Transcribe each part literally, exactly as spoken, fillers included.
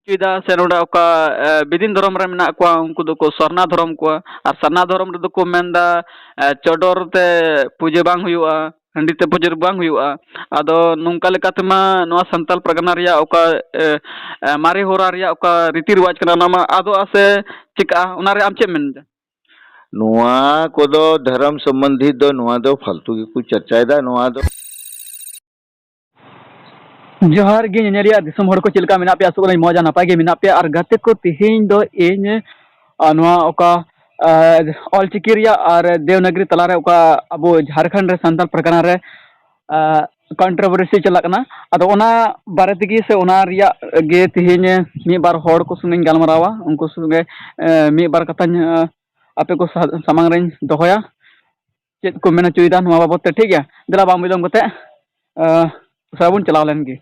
ᱦᱚᱪᱚᱭᱮᱫᱟ, ᱥᱮ ᱱᱚᱰᱮ ᱚᱠᱟ, ᱮ, ᱵᱮᱫᱤᱱ ᱫᱷᱚᱨᱚᱢ ᱨᱮ ᱢᱮᱱᱟᱜ ᱠᱚᱣᱟ, ᱩᱱᱠᱩ ᱫᱚᱠᱚ ᱥᱟᱨᱱᱟ ᱫᱷᱚᱨᱚᱢ ᱠᱚᱣᱟ, ᱟᱨ ᱥᱟᱨᱱᱟ ᱫᱷᱚᱨᱚᱢ ᱨᱮᱫᱚ ᱠᱚ ᱢᱮᱱᱫᱟ, ᱮ, ᱪᱚᱰᱚᱨ ᱛᱮ ᱯᱩᱡᱟᱹ ᱵᱟᱝ ᱦᱩᱭᱩᱜᱼᱟ, ᱦᱟᱺᱰᱤ ᱛᱮ ᱯᱩᱡᱟᱹ ᱵᱟᱝ ᱦᱩᱭᱩᱜᱼᱟ᱾ ᱟᱫᱚ ᱱᱚᱝᱠᱟ ᱞᱮᱠᱟᱛᱮᱢᱟ ᱱᱚᱣᱟ ᱥᱟᱱᱛᱟᱞ ᱯᱟᱨᱜᱟᱱᱟ ᱨᱮᱭᱟᱜ ᱚᱠᱟ, ᱮ, ᱮ, ᱢᱟᱨᱮ ᱦᱚᱨᱟ ᱨᱮᱭᱟᱜ ᱚᱠᱟ ᱨᱤᱛᱤ ᱨᱮᱣᱟᱡᱽ ᱠᱟᱱᱟ, ᱚᱱᱟ ᱢᱟ ᱟᱫᱚᱜᱼᱟ ᱥᱮ ᱪᱤᱠᱟᱹᱜᱼᱟ, ᱚᱱᱟᱨᱮ ᱟᱢ ᱪᱮᱫ ᱮᱢ ᱢᱮᱱᱫᱟ? ᱱᱚᱣᱟ ᱠᱚᱫᱚ ᱫᱷᱚᱨᱚᱢ ᱥᱚᱢᱵᱚᱱᱫᱷᱤ ᱫᱚ, ᱱᱚᱣᱟ ᱫᱚ ᱯᱷᱟᱞᱛᱩ ᱜᱮᱠᱚ ᱪᱟᱨᱪᱟᱭᱮᱫᱟ᱾ ᱱᱚᱣᱟ ᱫᱚ ᱡᱚᱦᱟᱨ ᱜᱮ ᱧᱮᱧᱮᱞᱤᱭᱟᱹ ᱫᱤᱥᱚᱢ ᱦᱚᱲ ᱠᱚ, ᱪᱮᱫ ᱞᱮᱠᱟ ᱢᱮᱱᱟᱜ ᱯᱮᱭᱟ? ᱟᱥᱚᱜ ᱠᱟᱹᱱᱟᱹᱧ ᱢᱚᱡᱽ ᱟᱨ ᱱᱟᱯᱟᱭ ᱜᱮ ᱢᱮᱱᱟᱜ ᱯᱮᱭᱟ᱾ ᱟᱨ ᱜᱟᱛᱮ ᱠᱚ, ᱛᱮᱦᱮᱧ ᱫᱚ ᱤᱧ, ᱟᱨ ᱱᱚᱣᱟ ᱚᱠᱟ, ᱟᱨ ᱚᱞᱪᱤᱠᱤ ᱨᱮᱭᱟᱜ ᱟᱨ ᱫᱮᱣᱱᱟᱜᱽᱨᱤ ᱛᱟᱞᱟᱨᱮ ᱚᱠᱟ ᱟᱵᱚ ᱡᱷᱟᱲᱠᱷᱚᱸᱰ ᱨᱮ ᱥᱟᱱᱛᱟᱲ ᱯᱟᱨᱜᱟᱱᱟ ᱨᱮ, ᱟᱨ controversy ᱪᱟᱞᱟᱜ ᱠᱟᱱᱟ, ᱟᱫᱚ ᱚᱱᱟ ᱵᱟᱨᱮ ᱛᱮᱜᱮ ᱥᱮ ᱚᱱᱟ ᱨᱮᱭᱟᱜ ᱜᱮ ᱛᱮᱦᱮᱧ ᱢᱤᱫ ᱵᱟᱨ ᱦᱚᱲ ᱠᱚ ᱥᱚᱸᱜᱮᱧ ᱜᱟᱞᱢᱟᱨᱟᱣᱟ, ᱩᱱᱠᱩ ᱥᱚᱸᱜᱮ, ᱟᱨ ᱢᱤᱫ ᱵᱟᱨ ᱠᱟᱛᱷᱟᱧ, ᱟᱨ ᱟᱯᱮ ᱠᱚ ᱥᱟ-, ᱥᱟᱢᱟᱝ ᱨᱮᱧ ᱫᱚᱦᱚᱭᱟ᱾ ᱪᱮᱫ ᱠᱚ ᱢᱮᱱ ᱦᱚᱪᱚᱭᱮᱫᱟ ᱱᱚᱣᱟ ᱵᱟᱵᱚᱫ ᱛᱮ, ᱴᱷᱤᱠ ᱜᱮᱭᱟ? ᱫᱮᱞᱟ ᱵᱟᱝ ᱵᱤᱞᱚᱢ ᱠᱟᱛᱮ, ᱟᱸ, ᱩᱥᱟᱹᱨᱟ ᱵᱚᱱ ᱪᱟᱞᱟᱣ ᱞᱮᱱ ᱜᱮ᱾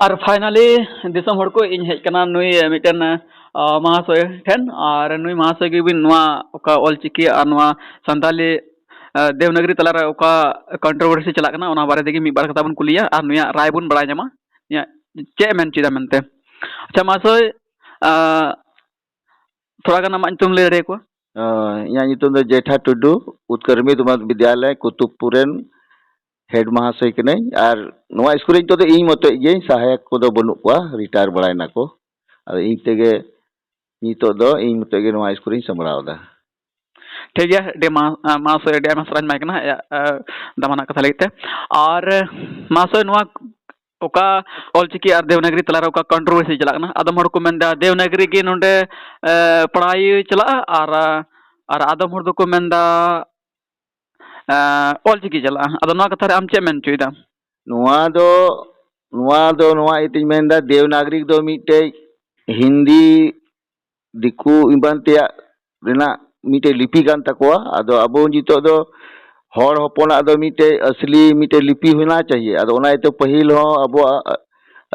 ᱟᱨ finally, ᱫᱤᱥᱚᱢ ᱦᱚᱲ ᱠᱚ, ᱤᱧ ᱦᱮᱡ ᱠᱟᱱᱟ ᱱᱩᱭ ᱢᱤᱫᱴᱮᱱ, ᱟᱸ, ᱢᱟᱦᱟᱥᱚᱭ ᱴᱷᱮᱱ, ᱟᱨ ᱱᱩᱭ ᱢᱟᱦᱟᱥᱚᱭ ᱜᱮ ᱵᱤᱱ ᱱᱚᱣᱟ ᱚᱠᱟ ᱚᱞᱪᱤᱠᱤ ᱟᱨ ᱱᱚᱣᱟ ᱥᱟᱱᱛᱟᱞᱤ, ᱟᱸ, ᱫᱮᱵᱽᱱᱟᱜᱽᱨᱤ ᱛᱟᱞᱟᱨᱮ ᱚᱠᱟ controversy ᱪᱟᱞᱟᱜ ᱠᱟᱱᱟ, ᱚᱱᱟ ᱵᱟᱨᱮ ᱛᱮᱜᱮ ᱢᱤᱫ ᱵᱟᱨ ᱠᱟᱛᱷᱟ ᱵᱚᱱ ᱠᱩᱞᱤᱭᱟ ᱟᱨ ᱱᱩᱭᱟᱜ ᱨᱟᱭ ᱵᱚᱱ ᱵᱟᱲᱟᱭ ᱧᱟᱢᱟ, ᱱᱩᱭᱟᱜ ᱪᱮᱫ ᱮ ᱢᱮᱱ ᱦᱚᱪᱚᱭᱮᱫᱟ ᱢᱮᱱᱛᱮ᱾ ᱟᱪᱪᱷᱟ ᱢᱟᱦᱟᱥᱚᱭ, ᱟᱸ, ᱛᱷᱚᱲᱟ ᱜᱟᱱ ᱟᱢᱟᱜ ᱧᱩᱛᱩᱢ ᱞᱟᱹᱭ ᱫᱟᱲᱮᱭᱟᱠᱚᱣᱟ? ᱚ, ᱤᱧᱟᱹᱜ ᱧᱩᱛᱩᱢ ᱫᱚ ᱡᱮᱴᱷᱟ ᱴᱩᱰᱩ, ᱩᱛᱠᱚᱨ ᱢᱤᱫ ᱩᱢᱟᱹᱨ ᱵᱤᱫᱽᱭᱟᱞᱚᱭ ᱠᱩᱛᱩᱵᱽᱯᱩᱨ ᱨᱮᱱ head ᱢᱟᱦᱟᱥᱚᱭ ᱠᱟᱹᱱᱟᱹᱧ᱾ ᱟᱨ ᱱᱚᱣᱟ ᱥᱠᱩᱞ ᱨᱮ ᱱᱤᱛᱚᱜ ᱫᱚ ᱤᱧ ᱢᱚᱛᱚᱡ ᱜᱤᱭᱟᱹᱧ, ᱥᱟᱦᱟᱭᱚᱠ ᱠᱚᱫᱚ ᱵᱟᱹᱱᱩᱜ ᱠᱚᱣᱟ, retire ᱵᱟᱲᱟᱭᱮᱱᱟ ᱠᱚ᱾ ᱟᱫᱚ ᱤᱧ ᱛᱮᱜᱮ ᱱᱤᱛᱚᱜ ᱫᱚ ᱤᱧ ᱢᱚᱛᱚᱡ ᱜᱮ ᱱᱚᱣᱟ ᱥᱠᱩᱞ ᱨᱤᱧ ᱥᱟᱢᱵᱲᱟᱣ ᱮᱫᱟ᱾ ᱴᱷᱤᱠ ᱜᱮᱭᱟ, ᱟᱹᱰᱤ ᱢᱟ-, ᱢᱟᱦᱟᱥᱚᱭ, ᱟᱹᱰᱤ ᱟᱭᱢᱟ ᱥᱟᱨᱦᱟᱣ ᱮᱢᱟᱭ ᱠᱟᱱᱟ ᱟᱭᱟᱜ, ᱟ, ᱫᱟᱢᱟᱱᱟᱜ ᱠᱟᱛᱷᱟ ᱞᱟᱹᱜᱤᱫ ᱛᱮ᱾ ᱟᱨ ᱢᱟᱦᱟᱥᱚᱭ, ᱱᱚᱣᱟ ᱚᱠᱟ ᱚᱞᱪᱤᱠᱤ ᱟᱨ ᱫᱮᱵᱽᱱᱟᱜᱽᱨᱤ ᱛᱟᱞᱟᱨᱮ ᱚᱠᱟ controversy ᱪᱟᱞᱟᱜ ᱠᱟᱱᱟ, ᱟᱫᱚᱢ ᱦᱚᱲ ᱠᱚ ᱢᱮᱱᱫᱟ ᱫᱮᱵᱽᱱᱟᱜᱽᱨᱤ ᱜᱮ ᱱᱚᱰᱮ, ᱮ, ᱯᱟᱲᱦᱟᱣ ᱪᱟᱞᱟᱜᱼᱟ, ᱟᱨ, ᱟᱨ ᱟᱫᱚᱢ ᱦᱚᱲ ᱫᱚᱠᱚ ᱢᱮᱱᱫᱟ, ᱮ, ᱚᱞᱪᱤᱠᱤ ᱪᱟᱞᱟᱜᱼᱟ᱾ ᱟᱫᱚ ᱱᱚᱣᱟ ᱠᱟᱛᱷᱟ ᱨᱮ ᱟᱢ ᱪᱮᱫ ᱮᱢ ᱢᱮᱱ ᱦᱚᱪᱚᱭᱮᱫᱟ? ᱱᱚᱣᱟ ᱫᱚ, ᱱᱚᱣᱟ ᱫᱚ ᱱᱚᱣᱟ ᱤᱭᱟᱹᱛᱮᱧ ᱢᱮᱱᱫᱟ, ᱫᱮᱵᱽᱱᱟᱜᱽᱨᱤ ᱫᱚ ᱢᱤᱫᱴᱮᱡ ᱦᱤᱱᱫᱤ, ᱫᱤᱠᱩ ᱮᱢᱟᱱ ᱛᱮᱭᱟᱜ ᱨᱮᱱᱟᱜ ᱢᱤᱫᱴᱮᱡ ᱞᱤᱯᱤ ᱠᱟᱱ ᱛᱟᱠᱚᱣᱟ᱾ ᱟᱫᱚ ᱟᱵᱚ ᱱᱤᱛᱚᱜ ᱫᱚ ᱦᱚᱲ ᱦᱚᱯᱚᱱᱟᱜ ᱫᱚ ᱢᱤᱫᱴᱮᱡ ᱟᱥᱞᱤ ᱢᱤᱫᱴᱮᱡ ᱞᱤᱯᱤ ᱦᱚᱱᱟ ᱪᱟᱦᱤᱭᱮ᱾ ᱟᱫᱚ ᱚᱱᱟ ᱤᱭᱟᱹᱛᱮ ᱯᱟᱹᱦᱤᱞ ᱦᱚᱸ ᱟᱵᱚᱣᱟᱜ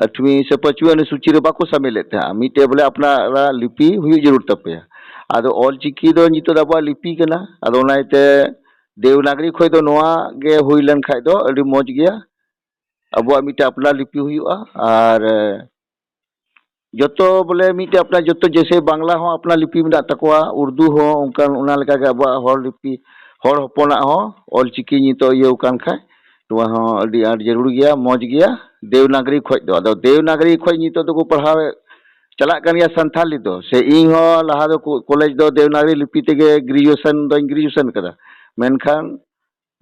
ᱟᱴᱷᱣᱤ ᱥᱮ ᱯᱟᱸᱪᱣᱤ ᱚᱱᱩᱥᱩᱪᱤ ᱨᱮ ᱵᱟᱠᱚ ᱥᱟᱢᱤᱞᱮᱫ ᱛᱟᱦᱮᱸᱜᱼᱟ᱾ ᱢᱤᱫᱴᱮᱡ ᱵᱚᱞᱮ ᱟᱯᱱᱟᱨᱟᱜ ᱞᱤᱯᱤ ᱦᱩᱭᱩᱜ ᱡᱟᱹᱨᱩᱲ ᱛᱟᱯᱮᱭᱟ᱾ ᱟᱫᱚ ᱚᱞ ᱪᱤᱠᱤ ᱫᱚ ᱱᱤᱛᱚᱜ ᱫᱚ ᱟᱵᱚᱣᱟᱜ ᱞᱤᱯᱤ ᱠᱟᱱᱟ᱾ ᱟᱫᱚ ᱚᱱᱟ ᱤᱭᱟᱹᱛᱮ ᱫᱮᱵᱽᱱᱟᱜᱽᱨᱤ ᱠᱷᱚᱡ ᱫᱚ ᱱᱚᱣᱟ ᱜᱮ ᱦᱩᱭ ᱞᱮᱱ ᱠᱷᱟᱡ ᱫᱚ ᱟᱹᱰᱤ ᱢᱚᱡᱽ ᱜᱮᱭᱟ᱾ ᱟᱵᱚᱣᱟᱜ ᱢᱤᱫᱴᱮᱡ ᱟᱯᱱᱟᱨ ᱞᱤᱯᱤ ᱦᱩᱭᱩᱜᱼᱟ᱾ ᱟᱨ, ᱮ, ᱡᱚᱛᱚ ᱵᱚᱞᱮ ᱢᱤᱫᱴᱮᱡ ᱟᱯᱱᱟᱨ ᱡᱚᱛᱚ, ᱡᱮᱭᱥᱮ ᱵᱟᱝᱞᱟ ᱦᱚᱸ ᱟᱯᱱᱟᱨ ᱞᱤᱯᱤ ᱢᱮᱱᱟᱜ ᱛᱟᱠᱚᱣᱟ, ᱩᱨᱫᱩ ᱦᱚᱸ ᱚᱱᱠᱟᱱ, ᱚᱱᱟ ᱞᱮᱠᱟᱜᱮ ᱟᱵᱚᱣᱟᱜ ᱦᱚᱲ ᱞᱤᱯᱤ, ᱦᱚᱲ ᱦᱚᱯᱚᱱᱟᱜ ᱦᱚᱸ ᱚᱞ ᱪᱤᱠᱤ ᱱᱤᱛᱚᱜ ᱤᱭᱟᱹᱣ ᱠᱟᱱ ᱠᱷᱟᱡ, ᱱᱚᱣᱟ ᱦᱚᱸ ᱟᱹᱰᱤ ᱟᱸᱴ ᱡᱟᱹᱨᱩᱲ ᱜᱮᱭᱟ, ᱢᱚᱡᱽ ᱜᱮᱭᱟ᱾ ᱫᱮᱣᱱᱟᱜᱽᱨᱤ ᱠᱷᱚᱡ ᱫᱚ, ᱟᱫᱚ ᱫᱮᱣᱱᱟᱜᱽᱨᱤ ᱠᱷᱚᱡ ᱱᱤᱛᱚᱜ ᱫᱚᱠᱚ ᱯᱟᱲᱦᱟᱣᱮᱫ, ᱪᱟᱞᱟᱜ ᱠᱟᱱ ᱜᱮᱭᱟ ᱥᱟᱱᱛᱷᱟᱞᱤ ᱫᱚ᱾ ᱥᱮ ᱤᱧ ᱦᱚᱸ ᱞᱟᱦᱟ ᱫᱚ ᱠᱚ-, ᱠᱚᱞᱮᱡᱽ ᱫᱚ ᱫᱮᱣᱱᱟᱜᱽᱨᱤ ᱞᱤᱯᱤ ᱛᱮᱜᱮ ᱜᱨᱮᱡᱩᱭᱮᱥᱚᱱ ᱫᱚᱧ ᱜᱨᱮᱡᱩᱭᱮᱥᱚᱱ ᱠᱟᱫᱟ᱾ ᱢᱮᱱᱠᱷᱟᱱ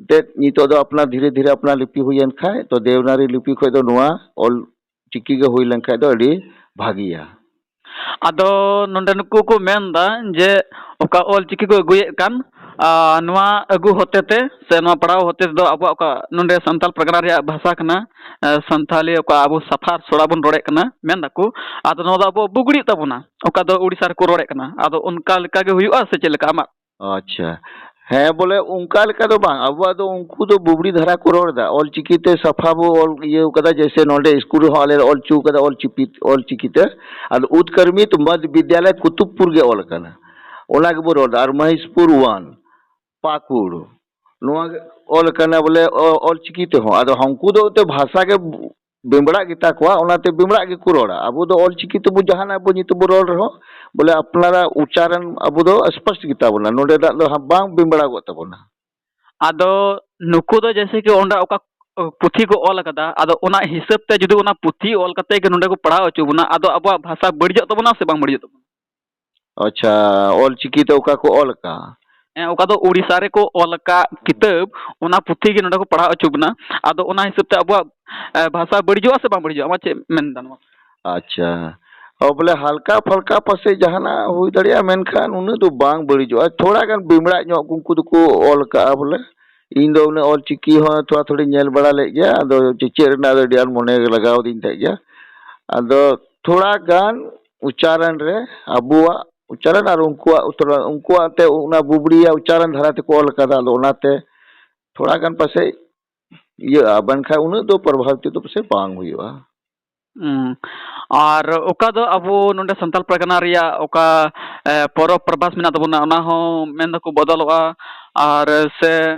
ᱮᱱᱛᱮᱫ ᱱᱤᱛᱚᱜ ᱫᱚ ᱟᱯᱱᱟᱨ ᱫᱷᱤᱨᱮ ᱫᱷᱤᱨᱮ ᱟᱯᱱᱟᱨ ᱞᱤᱯᱤ ᱦᱩᱭᱮᱱ ᱠᱷᱟᱡ, ᱛᱚ ᱫᱮᱣᱱᱟᱜᱽᱨᱤ ᱞᱤᱯᱤ ᱠᱷᱚᱡ ᱫᱚ ᱱᱚᱣᱟ ᱚᱞ ᱪᱤᱠᱤ ᱜᱮ ᱦᱩᱭ ᱞᱮᱱᱠᱷᱟᱡ ᱫᱚ ᱟᱹᱰᱤ ᱵᱷᱟᱹᱜᱤᱭᱟ᱾ ᱟᱫᱚ ᱱᱚᱰᱮ ᱱᱩᱠᱩ ᱠᱚ ᱢᱮᱱ ᱮᱫᱟ ᱡᱮ ᱚᱠᱟ ᱚᱞ ᱪᱤᱠᱤ ᱠᱚ ᱟᱹᱜᱩᱭᱮᱫ ᱠᱟᱱ, ᱟᱨ ᱱᱚᱣᱟ ᱟᱹᱜᱩ ᱦᱚᱛᱮ ᱛᱮ ᱥᱮ ᱱᱚᱣᱟ ᱯᱟᱲᱦᱟᱣ ᱦᱚᱛᱮ ᱛᱮᱫᱚ ᱟᱵᱚᱣᱟᱜ ᱚᱠᱟ ᱱᱚᱰᱮ ᱥᱟᱱᱛᱟᱞ ᱯᱟᱨᱜᱟᱱᱟ ᱨᱮᱭᱟᱜ ᱵᱷᱟᱥᱟ ᱠᱟᱱᱟ, ᱮ, ᱥᱟᱱᱛᱷᱟᱞᱤ, ᱚᱠᱟ ᱟᱵᱚ ᱥᱟᱯᱷᱟ ᱥᱚᱲᱟ ᱵᱚᱱ ᱨᱚᱲᱮᱫ ᱠᱟᱱᱟ, ᱢᱮᱱ ᱫᱟᱠᱚ, ᱟᱫᱚ ᱱᱚᱣᱟ ᱫᱚ ᱟᱵᱚ ᱵᱩᱜᱲᱤᱜ ᱛᱟᱵᱚᱱᱟ, ᱚᱠᱟ ᱫᱚ ᱩᱲᱤᱥᱥᱟ ᱨᱮᱠᱚ ᱨᱚᱲᱮᱫ ᱠᱟᱱᱟ᱾ ᱟᱫᱚ ᱚᱱᱠᱟ ᱞᱮᱠᱟ ᱜᱮ ᱦᱩᱭᱩᱜᱼᱟ ᱥᱮ ᱪᱮᱫ ᱞᱮᱠᱟ ᱟᱢᱟᱜ? ᱟᱪᱪᱷᱟ, ᱦᱮᱸ, ᱵᱚᱞᱮ ᱚᱱᱠᱟ ᱞᱮᱠᱟ ᱫᱚ ᱵᱟᱝ, ᱟᱵᱚᱣᱟᱜ ᱫᱚ ᱩᱱᱠᱩ ᱫᱚ ᱵᱩᱵᱲᱤ ᱫᱷᱟᱨᱟ ᱠᱚ ᱨᱚᱲ ᱮᱫᱟ, ᱚᱞ ᱪᱤᱠᱤ ᱛᱮ ᱥᱟᱯᱷᱟ ᱵᱚ ᱚᱞ ᱤᱭᱟᱹ ᱠᱟᱫᱟ, ᱡᱮᱭᱥᱮ ᱱᱚᱰᱮ ᱥᱠᱩᱞ ᱨᱮᱦᱚᱸ ᱟᱞᱮ ᱞᱮ ᱚᱞ ᱦᱚᱪᱚ ᱠᱟᱫᱟ ᱚᱞ ᱪᱤᱠᱤ, ᱚᱞ ᱪᱤᱠᱤ ᱛᱮ᱾ ᱟᱫᱚ ᱩᱛᱠᱨᱚᱢᱤᱛ ᱢᱚᱫᱷᱭᱚ ᱵᱤᱫᱽᱭᱟᱞᱚᱭ ᱠᱩᱛᱩᱵᱯᱩᱨ ᱜᱮ ᱚᱞ ᱟᱠᱟᱱᱟ, ᱚᱱᱟ ᱜᱮᱵᱚ ᱨᱚᱲ ᱮᱫᱟ᱾ ᱟᱨ ᱢᱚᱦᱮᱥᱯᱩᱨ ᱚᱣᱟᱱ, ᱯᱟᱹᱠᱩᱲ, ᱱᱚᱣᱟ ᱜᱮ ᱚᱞ ᱟᱠᱟᱱᱟ ᱵᱚᱞᱮ ᱚ-, ᱚᱞ ᱪᱤᱠᱤ ᱛᱮᱦᱚᱸ᱾ ᱟᱫᱚ ᱦᱟᱱᱠᱩ ᱫᱚ ᱮᱱᱛᱮ ᱵᱷᱟᱥᱟ ᱜᱮ ᱵᱮᱢᱵᱲᱟᱜ ᱜᱮᱛᱟ ᱠᱚᱣᱟ, ᱚᱱᱟᱛᱮ ᱵᱮᱢᱵᱲᱟᱜ ᱜᱮᱠᱚ ᱨᱚᱲᱟ᱾ ᱟᱵᱚ ᱫᱚ ᱚᱞ ᱪᱤᱠᱤ ᱛᱮᱵᱚ ᱡᱟᱦᱟᱱᱟᱜ ᱵᱚ ᱱᱤᱛᱚᱜ ᱵᱚ ᱨᱚᱲ ᱨᱮᱦᱚᱸ, ᱵᱚᱞᱮ ᱟᱯᱱᱟᱨᱟᱜ ᱩᱪᱪᱟᱨᱚᱱ ᱟᱵᱚ ᱫᱚ ᱥᱯᱚᱥᱴ ᱜᱮᱛᱟ ᱵᱚᱱᱟ, ᱱᱚᱰᱮᱱᱟᱜ ᱫᱚ ᱦᱟᱸᱜ ᱵᱟᱝ ᱵᱮᱢᱵᱲᱟᱜᱚᱜ ᱛᱟᱵᱚᱱᱟ᱾ ᱟᱫᱚ ᱱᱩᱠᱩ ᱫᱚ ᱡᱮᱭᱥᱮ ᱠᱤ ᱚᱸᱰᱮ ᱚᱠᱟ ᱯᱩᱛᱷᱤ ᱠᱚ ᱚᱞ ᱟᱠᱟᱫᱟ, ᱟᱫᱚ ᱚᱱᱟ ᱦᱤᱥᱟᱹᱵ ᱛᱮ ᱡᱩᱫᱤ ᱚᱱᱟ ᱯᱩᱛᱷᱤ ᱚᱞ ᱠᱟᱛᱮ ᱜᱮ ᱱᱚᱰᱮ ᱠᱚ ᱯᱟᱲᱦᱟᱣ ᱦᱚᱪᱚ ᱵᱚᱱᱟ, ᱟᱫᱚ ᱟᱵᱚᱣᱟᱜ ᱵᱷᱟᱥᱟ ᱵᱟᱹᱲᱤᱡᱚᱜ ᱛᱟᱵᱚᱱᱟ ᱥᱮ ᱵᱟᱝ ᱵᱟᱹᱲᱤᱡᱚᱜ ᱛᱟᱵᱚᱱᱟ? ᱟᱪᱪᱷᱟ, ᱚᱞ ᱪᱤᱠᱤ ᱛᱮ ᱚᱠᱟ ᱠᱚ ᱚᱞ ᱟᱠᱟᱫ? ᱦᱮᱸ, ᱚᱠᱟ ᱫᱚ ᱩᱲᱤᱥᱥᱟ ᱨᱮᱠᱚ ᱚᱞ ᱟᱠᱟᱫ ᱠᱤᱛᱟᱹᱵ, ᱚᱱᱟ ᱯᱩᱛᱷᱤ ᱜᱮ ᱱᱚᱰᱮ ᱠᱚ ᱯᱟᱲᱦᱟᱣ ᱦᱚᱪᱚ ᱵᱚᱱᱟ, ᱟᱫᱚ ᱚᱱᱟ ᱦᱤᱥᱟᱹᱵ ᱛᱮ ᱟᱵᱚᱣᱟᱜ, ᱮ, ᱵᱷᱟᱥᱟ ᱵᱟᱹᱲᱤᱡᱚᱜᱼᱟ ᱥᱮ ᱵᱟᱝ ᱵᱟᱹᱲᱤᱡᱚᱜᱼᱟ? ᱟᱢᱟᱜ ᱪᱮᱫ ᱢᱮᱱ ᱮᱫᱟ ᱱᱚᱣᱟ? ᱟᱪᱪᱷᱟ, ᱚ, ᱵᱚᱞᱮ ᱦᱟᱞᱠᱟ ᱯᱷᱟᱞᱠᱟ ᱯᱟᱥᱮᱡ ᱡᱟᱦᱟᱱᱟᱜ ᱦᱩᱭ ᱫᱟᱲᱮᱭᱟᱜᱼᱟ, ᱢᱮᱱᱠᱷᱟᱱ ᱩᱱᱟᱹᱜ ᱫᱚ ᱵᱟᱝ ᱵᱟᱹᱲᱤᱡᱚᱜᱼᱟ᱾ ᱛᱷᱚᱲᱟ ᱜᱟᱱ ᱵᱮᱢᱲᱟᱜ ᱧᱚᱜ ᱩᱱᱠᱩ ᱫᱚᱠᱚ ᱚᱞ ᱟᱠᱟᱫᱼᱟ ᱵᱚᱞᱮ᱾ ᱤᱧ ᱫᱚ ᱩᱱᱟᱹᱜ ᱚᱞ ᱪᱤᱠᱤ ᱦᱚᱸ ᱛᱷᱚᱲᱟ ᱛᱷᱚᱲᱤᱧ ᱧᱮᱞ ᱵᱟᱲᱟ ᱞᱮᱫ ᱜᱮᱭᱟ, ᱟᱫᱚ ᱪᱮᱪᱮᱫ ᱨᱮᱱᱟᱜ ᱫᱚ ᱟᱹᱰᱤ ᱟᱸᱴ ᱢᱚᱱᱮ ᱞᱟᱜᱟᱣ ᱫᱤᱧ ᱛᱟᱦᱮᱸᱫ ᱜᱮᱭᱟ᱾ ᱟᱫᱚ ᱛᱷᱚᱲᱟ ᱜᱟᱱ ᱩᱪᱪᱟᱨᱚᱱ ᱨᱮ, ᱟᱵᱚᱣᱟᱜ ᱩᱪᱪᱟᱨᱚᱱ ᱟᱨ ᱩᱱᱠᱩᱣᱟᱜ ᱩᱛᱛᱚᱨ, ᱩᱱᱠᱩᱣᱟᱜ ᱛᱮ ᱚᱱᱟ ᱵᱩᱵᱲᱤᱭᱟ ᱩᱪᱪᱟᱨᱚᱱ ᱫᱷᱟᱨᱟ ᱛᱮᱠᱚ ᱚᱞ ᱟᱠᱟᱫᱟ, ᱟᱫᱚ ᱚᱱᱟᱛᱮ ᱛᱷᱚᱲᱟ ᱜᱟᱱ ᱯᱟᱥᱮᱡ ᱤᱭᱟᱹᱜᱼᱟ, ᱵᱟᱝᱠᱷᱟᱱ ᱩᱱᱟᱹᱜ ᱫᱚ ᱯᱨᱚᱵᱷᱟᱵᱤᱛ ᱫᱚ ᱯᱟᱥᱮᱡ ᱵᱟᱝ ᱦᱩᱭᱩᱜᱼᱟ᱾ ᱦᱩᱸ᱾ ᱟᱨ ᱚᱠᱟ ᱫᱚ ᱟᱵᱚ ᱱᱚᱰᱮ ᱥᱟᱱᱛᱟᱲ ᱯᱟᱨᱜᱟᱱᱟ ᱨᱮᱭᱟᱜ ᱚᱠᱟ, ᱮ, ᱯᱚᱨᱚᱵᱽ ᱯᱚᱨᱵᱷᱟᱥ ᱢᱮᱱᱟᱜ ᱛᱟᱵᱚᱱᱟ, ᱚᱱᱟ ᱦᱚᱸ ᱢᱮᱱ ᱫᱟᱠᱚ ᱵᱚᱫᱚᱞᱚᱜᱼᱟ, ᱟᱨ ᱥᱮ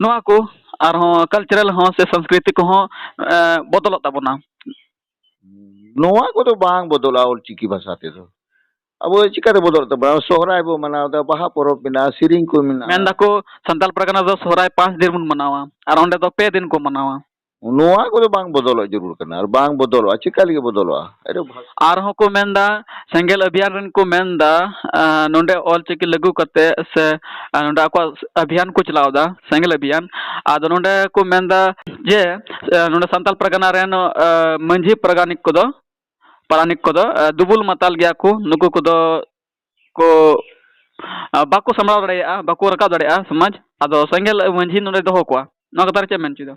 ᱱᱚᱣᱟ ᱠᱚ ᱟᱨᱦᱚᱸ cultural ᱦᱚᱸ ᱥᱮ ᱥᱚᱝᱥᱠᱨᱤᱛᱤ ᱠᱚᱦᱚᱸ, ᱮ, ᱵᱚᱫᱚᱞᱚᱜ ᱛᱟᱵᱚᱱᱟ᱾ ᱱᱚᱣᱟ ᱠᱚᱫᱚ ᱵᱟᱝ ᱵᱚᱫᱚᱞᱚᱜᱼᱟ ᱚᱞᱪᱤᱠᱤ ᱵᱷᱟᱥᱟ ᱛᱮᱫᱚ᱾ ᱟᱵᱚ ᱪᱤᱠᱟᱹᱛᱮ ᱵᱚᱫᱚᱞᱚᱜ ᱛᱟᱵᱚᱱᱟ? ᱥᱚᱦᱨᱟᱭ ᱵᱚ ᱢᱟᱱᱟᱣ ᱮᱫᱟ, ᱵᱟᱦᱟ ᱯᱚᱨᱚᱵᱽ ᱢᱮᱱᱟᱜᱼᱟ, ᱥᱮᱨᱮᱧ ᱠᱚ ᱢᱮᱱᱟᱜᱼᱟ᱾ ᱢᱮᱱ ᱫᱟᱠᱚ ᱥᱟᱱᱛᱟᱲ ᱯᱟᱨᱜᱟᱱᱟ ᱫᱚ ᱥᱚᱦᱨᱟᱭ ᱯᱟᱸᱪ ᱫᱤᱱ ᱵᱚᱱ ᱢᱟᱱᱟᱣᱟ, ᱟᱨ ᱚᱸᱰᱮ ᱫᱚ ᱯᱮ ᱫᱤᱱ ᱠᱚ ᱢᱟᱱᱟᱣᱟ᱾ ᱱᱚᱣᱟ ᱠᱚᱫᱚ ᱵᱟᱝ ᱵᱚᱫᱚᱞᱚᱜ ᱡᱟᱹᱨᱩᱲ ᱠᱟᱱᱟ, ᱟᱨ ᱵᱟᱝ ᱵᱚᱫᱚᱞᱚᱜᱼᱟ᱾ ᱪᱮᱠᱟ ᱞᱟᱹᱜᱤᱫ ᱵᱚᱫᱚᱞᱚᱜᱼᱟ? ᱟᱨᱦᱚᱸ ᱠᱚ ᱢᱮᱱᱫᱟ, ᱥᱮᱸᱜᱮᱞ ᱚᱵᱷᱤᱭᱟᱱ ᱨᱮᱱ ᱠᱚ ᱢᱮᱱᱫᱟ, ᱟᱸ, ᱱᱚᱰᱮ ᱚᱞᱪᱤᱠᱤ ᱞᱟᱹᱜᱩ ᱠᱟᱛᱮ ᱥᱮ, ᱟᱸ, ᱱᱚᱰᱮ ᱟᱠᱚᱣᱟᱜ ᱚᱵᱷᱤᱭᱟᱱ ᱠᱚ ᱪᱟᱞᱟᱣ ᱮᱫᱟ, ᱥᱮᱸᱜᱮᱞ ᱚᱵᱷᱤᱭᱟᱱ᱾ ᱟᱫᱚ ᱱᱚᱰᱮ ᱠᱚ ᱢᱮᱱᱫᱟ ᱡᱮ, ᱟᱸ, ᱱᱚᱰᱮ ᱥᱟᱱᱛᱟᱞ ᱯᱟᱨᱜᱟᱱᱟ ᱨᱮᱱ, ᱟᱸ, ᱢᱟᱹᱡᱷᱤ ᱯᱟᱨᱜᱟᱱᱤᱠ ᱠᱚᱫᱚ, ᱯᱟᱨᱟᱱᱤᱠ ᱠᱚᱫᱚ, ᱟᱸ, ᱫᱩᱵᱩᱞ ᱢᱟᱛᱟᱞ ᱜᱮᱭᱟ ᱠᱚ, ᱱᱩᱠᱩ ᱠᱚᱫᱚ ᱠᱚ, ᱟᱸ, ᱵᱟᱠᱚ ᱥᱟᱢᱵᱲᱟᱣ ᱫᱟᱲᱮᱭᱟᱜᱼᱟ, ᱵᱟᱠᱚ ᱨᱟᱠᱟᱵ ᱫᱟᱲᱮᱭᱟᱜᱼᱟ ᱥᱚᱢᱟᱡᱽ᱾ ᱟᱫᱚ ᱥᱮᱸᱜᱮᱞ ᱢᱟᱹᱡᱷᱤ ᱱᱚᱰᱮ ᱫᱚᱦᱚ ᱠᱚᱣᱟ, ᱱᱚᱣᱟ ᱠᱟᱛᱷᱟ ᱨᱮ ᱪᱮᱫ ᱮᱢ ᱢᱮᱱ ᱦᱚᱪᱚᱭᱮᱫᱟ?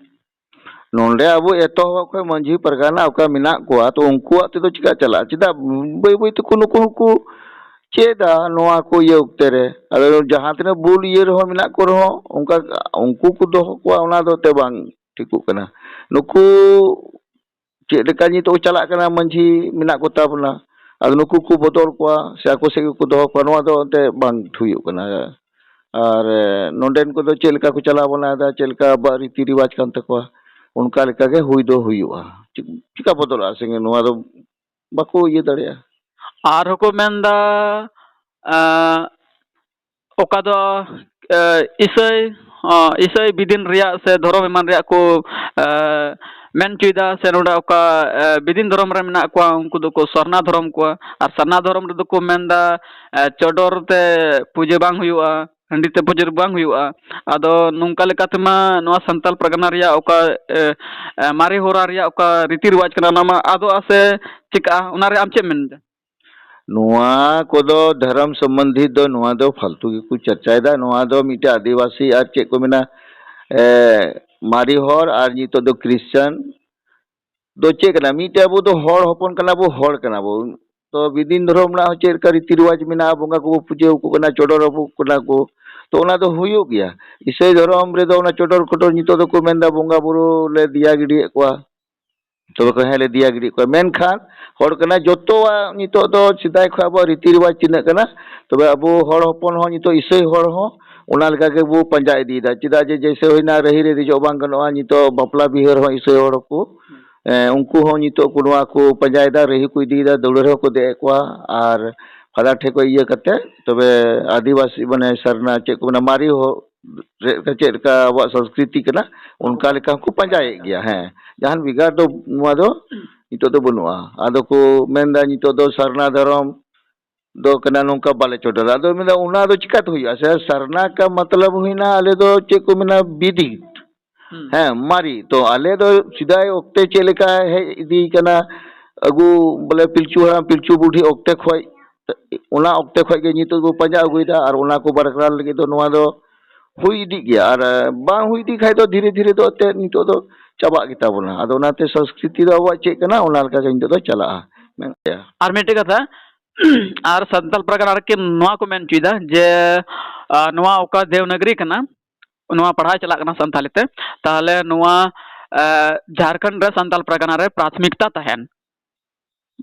ᱱᱚᱰᱮ ᱟᱵᱚ ᱮᱛᱚᱦᱚᱵ ᱠᱷᱚᱱ ᱢᱟᱹᱡᱷᱤ ᱯᱟᱨᱜᱟᱱᱟ ᱚᱠᱟ ᱢᱮᱱᱟᱜ ᱠᱚᱣᱟ, ᱛᱚ ᱩᱱᱠᱩᱣᱟᱜ ᱛᱮᱫᱚ ᱪᱮᱠᱟ ᱪᱟᱞᱟᱜᱼᱟ? ᱪᱮᱫᱟᱜ ᱵᱟᱹᱭ ᱵᱟᱹᱭ ᱛᱮᱠᱚ ᱱᱩᱠᱩ ᱦᱚᱸᱠᱚ ᱪᱮᱫᱟ ᱱᱚᱣᱟ ᱠᱚ ᱤᱭᱟᱹ ᱚᱠᱛᱮ ᱨᱮ? ᱟᱫᱚ ᱡᱟᱦᱟᱸ ᱛᱤᱱᱟᱹᱜ ᱵᱩᱞ ᱤᱭᱟᱹ ᱨᱮᱦᱚᱸ ᱢᱮᱱᱟᱜ ᱠᱚ ᱨᱮᱦᱚᱸ, ᱚᱱᱠᱟ ᱩᱱᱠᱩ ᱠᱚ ᱫᱚᱦᱚ ᱠᱚᱣᱟ, ᱚᱱᱟ ᱫᱚ ᱛᱮ ᱵᱟᱝ ᱴᱷᱤᱠᱚᱜ ᱠᱟᱱᱟ᱾ ᱱᱩᱠᱩ ᱪᱮᱫ ᱞᱮᱠᱟ ᱱᱤᱛᱚᱜ ᱪᱟᱞᱟᱜ ᱠᱟᱱᱟ, ᱢᱟᱹᱡᱷᱤ ᱢᱮᱱᱟᱜ ᱠᱚ ᱛᱟᱵᱚᱱᱟ, ᱟᱫᱚ ᱱᱩᱠᱩ ᱠᱚ ᱵᱚᱫᱚᱞ ᱠᱚᱣᱟ ᱥᱮ ᱟᱠᱚ ᱥᱮᱫ ᱜᱮᱠᱚ ᱫᱚᱦᱚ ᱠᱚᱣᱟ, ᱱᱚᱣᱟ ᱫᱚ ᱮᱱᱛᱮᱫ ᱵᱟᱝ ᱦᱩᱭᱩᱜ ᱠᱟᱱᱟ᱾ ᱟᱨ, ᱮ, ᱱᱚᱰᱮᱱ ᱠᱚᱫᱚ ᱪᱮᱫ ᱞᱮᱠᱟ ᱠᱚ ᱪᱟᱞᱟᱣ ᱵᱟᱱᱟᱭᱮᱫᱟ, ᱪᱮᱫ ᱞᱮᱠᱟ ᱟᱵᱚᱣᱟᱜ ᱨᱤᱛᱤ ᱨᱮᱣᱟᱡᱽ ᱠᱟᱱ ᱛᱟᱠᱚᱣᱟ, ᱚᱱᱠᱟ ᱞᱮᱠᱟ ᱜᱮ ᱦᱩᱭ ᱫᱚ ᱦᱩᱭᱩᱜᱼᱟ᱾ ᱪᱤ-, ᱪᱤᱠᱟ ᱵᱚᱫᱚᱞᱚᱜᱼᱟ ᱥᱮ? ᱱᱚᱣᱟ ᱫᱚ ᱵᱟᱠᱚ ᱤᱭᱟᱹ ᱫᱟᱲᱮᱭᱟᱜᱼᱟ᱾ ᱟᱨᱦᱚᱸ ᱠᱚ ᱢᱮᱱᱫᱟ, ᱮᱸ, ᱚᱠᱟ ᱫᱚ, ᱮ, ᱤᱥᱟᱹᱭ, ᱚ, ᱤᱥᱟᱹᱭ ᱵᱤᱫᱤᱱ ᱨᱮᱭᱟᱜ ᱥᱮ ᱫᱷᱚᱨᱚᱢ ᱮᱢᱟᱱ ᱨᱮᱭᱟᱜ ᱠᱚ, ᱮ, ᱢᱮᱱ ᱦᱚᱪᱚᱭᱮᱫᱟ, ᱥᱮ ᱱᱚᱰᱮ ᱚᱠᱟ, ᱮ, ᱵᱤᱫᱤᱱ ᱫᱷᱚᱨᱚᱢ ᱨᱮ ᱢᱮᱱᱟᱜ ᱠᱚᱣᱟ, ᱩᱱᱠᱩ ᱫᱚᱠᱚ ᱥᱟᱨᱱᱟ ᱫᱷᱚᱨᱚᱢ ᱠᱚᱣᱟ, ᱟᱨ ᱥᱟᱨᱱᱟ ᱫᱷᱚᱨᱚᱢ ᱨᱮᱫᱚ ᱠᱚ ᱢᱮᱱᱫᱟ, ᱮ, ᱪᱚᱰᱚᱨ ᱛᱮ ᱯᱩᱡᱟᱹ ᱵᱟᱝ ᱦᱩᱭᱩᱜᱼᱟ, ᱦᱟᱺᱰᱤ ᱛᱮ ᱯᱩᱡᱟᱹ ᱵᱟᱝ ᱦᱩᱭᱩᱜᱼᱟ᱾ ᱟᱫᱚ ᱱᱚᱝᱠᱟ ᱞᱮᱠᱟᱛᱮᱢᱟ ᱱᱚᱣᱟ ᱥᱟᱱᱛᱟᱞ ᱯᱟᱨᱜᱟᱱᱟ ᱨᱮᱭᱟᱜ ᱚᱠᱟ, ᱮ, ᱮ, ᱢᱟᱨᱮ ᱦᱚᱨᱟ ᱨᱮᱭᱟᱜ ᱚᱠᱟ ᱨᱤᱛᱤ ᱨᱮᱣᱟᱡᱽ ᱠᱟᱱᱟ, ᱚᱱᱟ ᱢᱟ ᱟᱫᱚᱜᱼᱟ ᱥᱮ ᱪᱤᱠᱟᱹᱜᱼᱟ, ᱚᱱᱟ ᱨᱮ ᱟᱢ ᱪᱮᱫ ᱮᱢ ᱢᱮᱱᱫᱟ? ᱱᱚᱣᱟ ᱠᱚᱫᱚ ᱫᱷᱚᱨᱚᱢ ᱥᱚᱢᱵᱚᱱᱫᱷᱤ ᱫᱚ ᱱᱚᱣᱟ ᱫᱚ ᱯᱷᱟᱞᱛᱩ ᱜᱮᱠᱚ ᱪᱟᱨᱪᱟᱭᱮᱫᱟ᱾ ᱱᱚᱣᱟ ᱫᱚ ᱢᱤᱫᱴᱮᱡ ᱟᱹᱫᱤᱵᱟᱹᱥᱤ ᱟᱨ ᱪᱮᱫ ᱠᱚ ᱢᱮᱱᱟ, ᱮ, ᱢᱟᱨᱮ ᱦᱚᱲ ᱟᱨ ᱱᱤᱛᱚᱜ ᱫᱚ ᱠᱨᱤᱥᱪᱟᱱ ᱫᱚ ᱪᱮᱫ ᱠᱟᱱᱟ? ᱢᱤᱫᱴᱮᱡ ᱟᱵᱚ ᱫᱚ ᱦᱚᱲ ᱦᱚᱯᱚᱱ ᱠᱟᱱᱟ ᱵᱚ, ᱦᱚᱲ ᱠᱟᱱᱟ ᱵᱚ᱾ ᱛᱚ ᱵᱤᱫᱤᱱ ᱫᱷᱚᱨᱚᱢ ᱨᱮᱱᱟᱜ ᱦᱚᱸ ᱪᱮᱫ ᱞᱮᱠᱟ ᱨᱤᱛᱤ ᱨᱮᱣᱟᱡᱽ ᱢᱮᱱᱟᱜᱼᱟ, ᱵᱚᱸᱜᱟ ᱠᱚᱵᱚ ᱯᱩᱡᱟᱹ ᱟᱠᱚ ᱠᱟᱱᱟ, ᱪᱚᱰᱚᱨ ᱟᱠᱚ ᱠᱟᱱᱟ ᱠᱚ, ᱛᱚ ᱚᱱᱟ ᱫᱚ ᱦᱩᱭᱩᱜ ᱜᱮᱭᱟ᱾ ᱤᱥᱟᱹᱭ ᱫᱷᱚᱨᱚᱢ ᱨᱮᱫᱚ ᱚᱱᱟ ᱪᱚᱰᱚᱨ ᱠᱚᱰᱚᱨ ᱱᱤᱛᱚᱜ ᱫᱚᱠᱚ ᱢᱮᱱᱫᱟ ᱵᱚᱸᱜᱟ ᱵᱩᱨᱩ ᱞᱮ ᱫᱮᱭᱟ ᱜᱤᱰᱤᱭᱮᱫ ᱠᱚᱣᱟ᱾ ᱛᱚᱵᱮ ᱠᱚ, ᱦᱮᱸ, ᱞᱮ ᱫᱮᱭᱟ ᱜᱤᱰᱤ ᱠᱚᱣᱟ᱾ ᱢᱮᱱᱠᱷᱟᱱ ᱦᱚᱲ ᱠᱟᱱᱟ, ᱡᱚᱛᱚᱣᱟᱜ ᱱᱤᱛᱚᱜ ᱫᱚ ᱥᱮᱫᱟᱭ ᱠᱷᱚᱱ ᱟᱵᱚᱣᱟᱜ ᱨᱤᱛᱤ ᱨᱮᱣᱟᱡᱽ ᱛᱤᱱᱟᱹᱜ ᱠᱟᱱᱟ, ᱛᱚᱵᱮ ᱟᱵᱚ ᱦᱚᱲ ᱦᱚᱯᱚᱱ ᱦᱚᱸ, ᱱᱤᱛᱚᱜ ᱤᱥᱟᱹᱭ ᱦᱚᱲ ᱦᱚᱸ ᱚᱱᱟ ᱞᱮᱠᱟ ᱜᱮᱵᱚ ᱯᱟᱸᱡᱟ ᱤᱫᱤᱭᱮᱫᱟ᱾ ᱪᱮᱫᱟᱜ ᱡᱮ, ᱡᱮᱭᱥᱮ ᱦᱩᱭᱱᱟ, ᱨᱟᱹᱦᱤ ᱨᱮ ᱫᱮᱡᱚᱜ ᱵᱟᱝ ᱜᱟᱱᱚᱜᱼᱟ, ᱱᱤᱛᱚᱜ ᱵᱟᱯᱞᱟ ᱵᱤᱦᱟᱹ ᱨᱮᱦᱚᱸ ᱤᱥᱟᱹᱭ ᱦᱚᱲ ᱠᱚ ᱮᱸ, ᱩᱱᱠᱩ ᱦᱚᱸ ᱱᱤᱛᱚᱜ ᱠᱚ ᱱᱚᱣᱟ ᱠᱚ ᱯᱟᱸᱡᱟᱭᱮᱫᱟ, ᱨᱟᱹᱦᱤ ᱠᱚ ᱤᱫᱤᱭᱮᱫᱟ, ᱫᱟᱹᱣᱲᱟᱹ ᱨᱮᱦᱚᱸ ᱠᱚ ᱫᱮᱡ ᱮᱫ ᱠᱚᱣᱟ᱾ ᱟᱨ ᱯᱷᱟᱫᱟᱨ ᱴᱷᱮᱱ ᱠᱷᱚᱱ ᱤᱭᱟᱹ ᱠᱟᱛᱮ, ᱛᱚᱵᱮ ᱟᱹᱫᱤᱵᱟᱹᱥᱤ, ᱢᱟᱱᱮ, ᱥᱟᱨᱱᱟ ᱪᱮᱫ ᱠᱚ ᱢᱮᱱᱟ, ᱢᱟᱨᱮ ᱦᱚ-, ᱨᱮ-, ᱪᱮᱫ ᱞᱮᱠᱟ ᱟᱵᱚᱣᱟᱜ ᱥᱚᱝᱥᱠᱨᱤᱛᱤ ᱠᱟᱱᱟ, ᱚᱱᱠᱟ ᱞᱮᱠᱟ ᱦᱚᱸᱠᱚ ᱯᱟᱸᱡᱟᱭᱮᱫ ᱜᱮᱭᱟ᱾ ᱦᱮᱸ, ᱡᱟᱦᱟᱱ ᱵᱷᱮᱜᱟᱨ ᱫᱚ ᱱᱚᱣᱟ ᱫᱚ ᱱᱤᱛᱚᱜ ᱫᱚ ᱵᱟᱹᱱᱩᱜᱼᱟ᱾ ᱟᱫᱚ ᱠᱚ ᱢᱮᱱᱫᱟ, ᱱᱤᱛᱚᱜ ᱫᱚ ᱥᱟᱨᱱᱟ ᱫᱷᱚᱨᱚᱢ ᱫᱚ ᱠᱟᱱᱟ, ᱱᱚᱝᱠᱟ ᱵᱟᱞᱮ ᱪᱚᱰᱚᱨᱟ᱾ ᱟᱫᱚ ᱢᱮᱱᱫᱟ, ᱚᱱᱟ ᱫᱚ ᱪᱤᱠᱟᱹᱛᱮ ᱦᱩᱭᱩᱜᱼᱟ? ᱥᱮ ᱥᱟᱨᱱᱟ ᱠᱟ ᱢᱚᱛᱞᱚᱵ ᱦᱩᱭᱱᱟ, ᱟᱞᱮ ᱫᱚ ᱪᱮᱫ ᱠᱚ ᱢᱮᱱᱟ, ᱵᱤᱫᱷᱤ᱾ ᱦᱩᱸ᱾ ᱦᱮᱸ, ᱢᱟᱨᱮ᱾ ᱛᱚ ᱟᱞᱮ ᱫᱚ ᱥᱮᱫᱟᱭ ᱚᱠᱛᱮ ᱪᱮᱫ ᱞᱮᱠᱟ ᱦᱮᱡ ᱤᱫᱤ ᱠᱟᱱᱟ, ᱟᱹᱜᱩ, ᱵᱚᱞᱮ, ᱯᱤᱞᱪᱩ ᱦᱟᱲᱟᱢ ᱯᱤᱞᱪᱩ ᱵᱩᱰᱷᱤ ᱚᱠᱛᱮ ᱠᱷᱚᱡ, ᱚᱱᱟ ᱚᱠᱛᱮ ᱠᱷᱚᱡ ᱜᱮ ᱱᱤᱛᱚᱜ ᱵᱚ ᱯᱟᱸᱡᱟ ᱟᱹᱜᱩᱭᱮᱫᱟ᱾ ᱟᱨ ᱚᱱᱟ ᱠᱚ ᱵᱟᱨᱠᱨᱟᱨ ᱞᱟᱹᱜᱤᱫ ᱫᱚ ᱱᱚᱣᱟ ᱫᱚ ᱦᱩᱭ ᱤᱫᱤᱜ ᱜᱮᱭᱟ᱾ ᱟᱨ, ᱮ, ᱵᱟᱝ ᱦᱩᱭ ᱤᱫᱤ ᱠᱷᱟᱡ ᱫᱚ ᱫᱷᱤᱨᱮ ᱫᱷᱤᱨᱮ ᱫᱚ ᱮᱱᱛᱮᱫ ᱱᱤᱛᱚᱜ ᱫᱚ ᱪᱟᱵᱟᱜ ᱜᱮᱛᱟ ᱵᱚᱱᱟ᱾ ᱟᱫᱚ ᱚᱱᱟᱛᱮ ᱥᱚᱝᱥᱠᱨᱤᱛᱤ ᱫᱚ ᱟᱵᱚᱣᱟᱜ ᱪᱮᱫ ᱠᱟᱱᱟ, ᱚᱱᱟ ᱞᱮᱠᱟ ᱜᱮ ᱱᱤᱛᱚᱜ ᱫᱚ ᱪᱟᱞᱟᱜᱼᱟ, ᱢᱮᱱ ᱜᱮᱭᱟ᱾ ᱟᱨ ᱢᱤᱫᱴᱮᱡ ᱠᱟᱛᱷᱟ, ᱟᱨ ᱥᱟᱱᱛᱟᱞ ᱯᱟᱨᱜᱟᱱᱟ ᱨᱮᱠᱤ ᱱᱚᱣᱟ ᱠᱚ ᱢᱮᱱ ᱦᱚᱪᱚᱭᱮᱫᱟ ᱡᱮ, ᱟ, ᱱᱚᱣᱟ ᱚᱠᱟ ᱫᱮᱣᱱᱟᱜᱽᱨᱤ ᱠᱟᱱᱟ, ᱱᱚᱣᱟ ᱯᱟᱲᱦᱟᱣ ᱪᱟᱞᱟᱜ ᱠᱟᱱᱟ ᱥᱟᱱᱛᱟᱞᱤ ᱛᱮ, ᱛᱟᱦᱚᱞᱮ ᱱᱚᱣᱟ, ᱟ, ᱡᱷᱟᱲᱠᱷᱚᱸᱰ ᱨᱮ ᱥᱟᱱᱛᱟᱞ ᱯᱟᱨᱜᱟᱱᱟ ᱨᱮ ᱯᱨᱟᱛᱷᱢᱤᱠᱛᱟ ᱛᱟᱦᱮᱱ,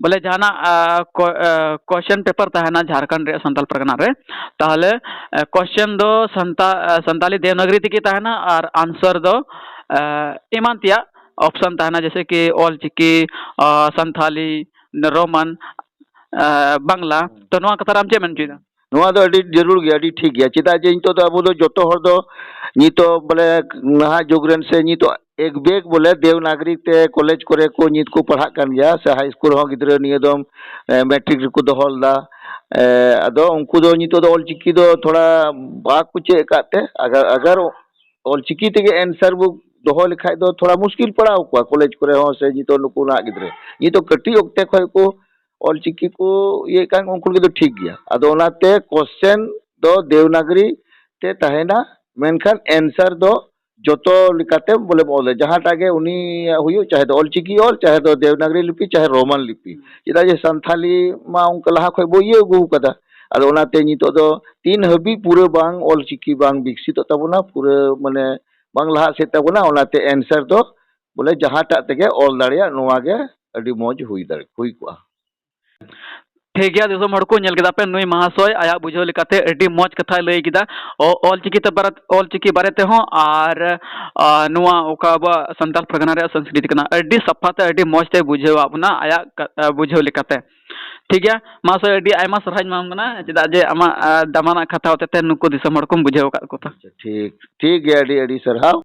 ᱵᱚᱞᱮ ᱡᱟᱦᱟᱱᱟᱜ, ᱟ, ᱠᱚ-, ᱟ, question paper ᱛᱟᱦᱮᱱᱟ ᱡᱷᱟᱲᱠᱷᱚᱸᱰ ᱨᱮᱭᱟᱜ ᱥᱟᱱᱛᱟᱞ ᱯᱟᱨᱜᱟᱱᱟ ᱨᱮ, ᱛᱟᱦᱚᱞᱮ, ᱟ, question ᱫᱚ ᱥᱟᱱᱛᱟ-, ᱟ, ᱥᱟᱱᱛᱟᱞᱤ ᱫᱮᱣᱱᱟᱜᱽᱨᱤ ᱛᱮᱜᱮ ᱛᱟᱦᱮᱱᱟ ᱟᱨ answer ᱫᱚ, ᱟ, ᱮᱢᱟᱱ ᱛᱮᱭᱟᱜ option ᱛᱟᱦᱮᱱᱟ, ᱡᱮᱭᱥᱮ ᱠᱤ ᱚᱞ ᱪᱤᱠᱤ, ᱟ, ᱥᱟᱱᱛᱷᱟᱞᱤ, ᱨᱳᱢᱟᱱ, ᱟ, ᱵᱟᱝᱞᱟ᱾ ᱛᱚ ᱱᱚᱣᱟ ᱠᱟᱛᱷᱟ ᱨᱮ ᱟᱢ ᱪᱮᱫ ᱮᱢ ᱢᱮᱱ ᱦᱚᱪᱚᱭᱮᱫᱟ? ᱱᱚᱣᱟ ᱫᱚ ᱟᱹᱰᱤ ᱡᱟᱹᱨᱩᱲ ᱜᱮᱭᱟ, ᱟᱹᱰᱤ ᱴᱷᱤᱠ ᱜᱮᱭᱟ᱾ ᱪᱮᱫᱟᱜ ᱡᱮ ᱱᱤᱛᱚᱜ ᱫᱚ ᱟᱵᱚ ᱫᱚ ᱡᱚᱛᱚ ᱦᱚᱲ ᱫᱚ ᱱᱤᱛᱚᱜ ᱵᱚᱞᱮ ᱱᱟᱦᱟᱜ ᱡᱩᱜᱽ ᱨᱮᱱ ᱥᱮ ᱱᱤᱛᱚᱜ ᱮᱠ ᱵᱮᱜᱽ ᱵᱚᱞᱮ ᱫᱮᱣᱱᱟᱜᱽᱨᱤ ᱛᱮ ᱠᱚᱞᱮᱡᱽ ᱠᱚᱨᱮ ᱠᱚ ᱱᱤᱛ ᱠᱚ ᱯᱟᱲᱦᱟᱜ ᱠᱟᱱ ᱜᱮᱭᱟ, ᱥᱮ ᱦᱟᱭ ᱥᱠᱩᱞ ᱦᱚᱸ ᱜᱤᱫᱽᱨᱟᱹ ᱱᱤᱭᱟᱹ ᱫᱚᱢ, ᱮ, ᱢᱮᱴᱨᱤᱠ ᱨᱮᱠᱚ ᱫᱚᱦᱚ ᱞᱮᱫᱟ᱾ ᱮ, ᱟᱫᱚ ᱩᱱᱠᱩ ᱫᱚ ᱱᱤᱛᱚᱜ ᱫᱚ ᱚᱞ ᱪᱤᱠᱤ ᱫᱚ ᱛᱷᱚᱲᱟ ᱵᱟᱠᱚ ᱪᱮᱫ ᱟᱠᱟᱫ ᱛᱮ, ᱟᱜᱟᱨ, ᱟᱜᱟᱨ ᱚᱞ ᱪᱤᱠᱤ ᱛᱮᱜᱮ answer ᱵᱚ ᱫᱚᱦᱚ ᱞᱮᱠᱷᱟᱡ ᱫᱚ ᱛᱷᱚᱲᱟ ᱢᱩᱥᱠᱤᱞ ᱯᱟᱲᱟᱣ ᱠᱚᱣᱟ ᱠᱚᱞᱮᱡᱽ ᱠᱚᱨᱮ ᱦᱚᱸ, ᱥᱮ ᱱᱤᱛᱚᱜ ᱱᱩᱠᱩ ᱱᱟᱦᱟᱜ ᱜᱤᱫᱽᱨᱟᱹ᱾ ᱱᱤᱛᱚᱜ ᱠᱟᱹᱴᱤᱡ ᱚᱠᱛᱮ ᱠᱷᱚᱡ ᱠᱚ ᱚᱞ ᱪᱤᱠᱤ ᱠᱚ ᱤᱭᱟᱹᱭᱮᱫ ᱠᱟᱱ, ᱩᱱᱠᱩ ᱞᱟᱹᱜᱤᱫ ᱫᱚ ᱴᱷᱤᱠ ᱜᱮᱭᱟ᱾ ᱟᱫᱚ ᱚᱱᱟᱛᱮ question ᱫᱚ ᱫᱮᱣᱱᱟᱜᱽᱨᱤ ᱛᱮ ᱛᱟᱦᱮᱱᱟ, ᱢᱮᱱᱠᱷᱟᱱ answer ᱫᱚ ᱡᱚᱛᱚ ᱞᱮᱠᱟᱛᱮ ᱵᱚᱞᱮ ᱵᱚ ᱚᱞᱟ, ᱡᱟᱦᱟᱸᱴᱟᱜ ᱜᱮ ᱩᱱᱤᱭᱟᱜ ᱦᱩᱭᱩᱜ, ᱪᱟᱦᱮ ᱫᱚ ᱚᱞ ᱪᱤᱠᱤ ᱚᱞ, ᱪᱟᱦᱮ ᱫᱚ ᱫᱮᱣᱱᱟᱜᱽᱨᱤ ᱞᱤᱯᱤ, ᱪᱟᱦᱮ ᱨᱳᱢᱟᱱ ᱞᱤᱯᱤ᱾ ᱪᱮᱫᱟᱜ ᱡᱮ ᱥᱟᱱᱛᱷᱟᱞᱤ ᱢᱟ ᱚᱱᱠᱟ ᱞᱟᱦᱟ ᱠᱷᱚᱡ ᱵᱚ ᱤᱭᱟᱹ ᱟᱹᱜᱩ ᱠᱟᱫᱟ᱾ ᱟᱫᱚ ᱚᱱᱟᱛᱮ ᱱᱤᱛᱚᱜ ᱫᱚ ᱛᱤᱱ ᱦᱟᱹᱵᱤᱡ ᱯᱩᱨᱟᱹ ᱵᱟᱝ ᱚᱞ ᱪᱤᱠᱤ ᱵᱟᱝ ᱵᱤᱠᱥᱤᱛᱚᱜ ᱛᱟᱵᱚᱱᱟ, ᱯᱩᱨᱟᱹ ᱢᱟᱱᱮ ᱵᱟᱝ ᱞᱟᱦᱟ ᱥᱮᱫ ᱛᱟᱵᱚᱱᱟ, ᱚᱱᱟᱛᱮ answer ᱫᱚ ᱵᱚᱞᱮ ᱡᱟᱦᱟᱸᱴᱟᱜ ᱛᱮᱜᱮ ᱚᱞ ᱫᱟᱲᱮᱭᱟᱜ, ᱱᱚᱣᱟ ᱜᱮ ᱟᱹᱰᱤ ᱢᱚᱡᱽ ᱦᱩᱭ ᱫᱟᱲᱮ, ᱦᱩᱭ ᱠᱚᱜᱼᱟ᱾ ᱴᱷᱤᱠ ᱜᱮᱭᱟ, ᱫᱤᱥᱚᱢ ᱦᱚᱲ ᱠᱚ ᱧᱮᱞ ᱠᱮᱫᱟ ᱯᱮ, ᱱᱩᱭ ᱢᱟᱦᱟᱥᱚᱭ ᱟᱭᱟᱜ ᱵᱩᱡᱷᱟᱹᱣ ᱞᱮᱠᱟᱛᱮ ᱟᱹᱰᱤ ᱢᱚᱡᱽ ᱠᱟᱛᱷᱟᱭ ᱞᱟᱹᱭ ᱠᱮᱫᱟ᱾ ᱚ-, ᱚᱞᱪᱤᱠᱤ ᱛᱮ ᱵᱟᱨᱮ, ᱚᱞᱪᱤᱠᱤ ᱵᱟᱨᱮ ᱛᱮᱦᱚᱸ ᱟᱨ, ᱟ, ᱱᱚᱣᱟ ᱚᱠᱟ ᱟᱵᱚᱣᱟᱜ ᱥᱟᱱᱛᱟᱲ ᱯᱟᱨᱜᱟᱱᱟ ᱨᱮᱭᱟᱜ ᱥᱚᱝᱥᱠᱨᱤᱛᱤ ᱠᱟᱱᱟ, ᱟᱹᱰᱤ ᱥᱟᱯᱷᱟ ᱛᱮ, ᱟᱹᱰᱤ ᱢᱚᱡᱽ ᱛᱮ ᱵᱩᱡᱷᱟᱹᱣᱟᱫ ᱵᱚᱱᱟ ᱟᱭᱟᱜ ᱠᱟ-, ᱟ, ᱵᱩᱡᱷᱟᱹᱣ ᱞᱮᱠᱟᱛᱮ᱾ ᱴᱷᱤᱠ ᱜᱮᱭᱟ, ᱢᱟᱦᱟᱥᱚᱭ, ᱟᱹᱰᱤ ᱟᱭᱢᱟ ᱥᱟᱨᱦᱟᱣ ᱤᱧ ᱮᱢᱟᱢ ᱠᱟᱱᱟ, ᱪᱮᱫᱟᱜ ᱡᱮ ᱟᱢᱟᱜ, ᱟ, ᱫᱟᱢᱟᱱᱟᱜ ᱠᱟᱛᱷᱟ ᱦᱚᱛᱮᱛᱮ ᱱᱩᱠᱩ ᱫᱤᱥᱚᱢ ᱦᱚᱲ ᱠᱚᱢ ᱵᱩᱡᱷᱟᱹᱣ ᱟᱠᱟᱫ ᱠᱚ ᱛᱟᱢᱟ᱾ ᱴᱷᱤᱠ, ᱴᱷᱤᱠ ᱜᱮᱭᱟ, ᱟᱹᱰᱤ, ᱟᱹᱰᱤ ᱥᱟᱨᱦᱟᱣ᱾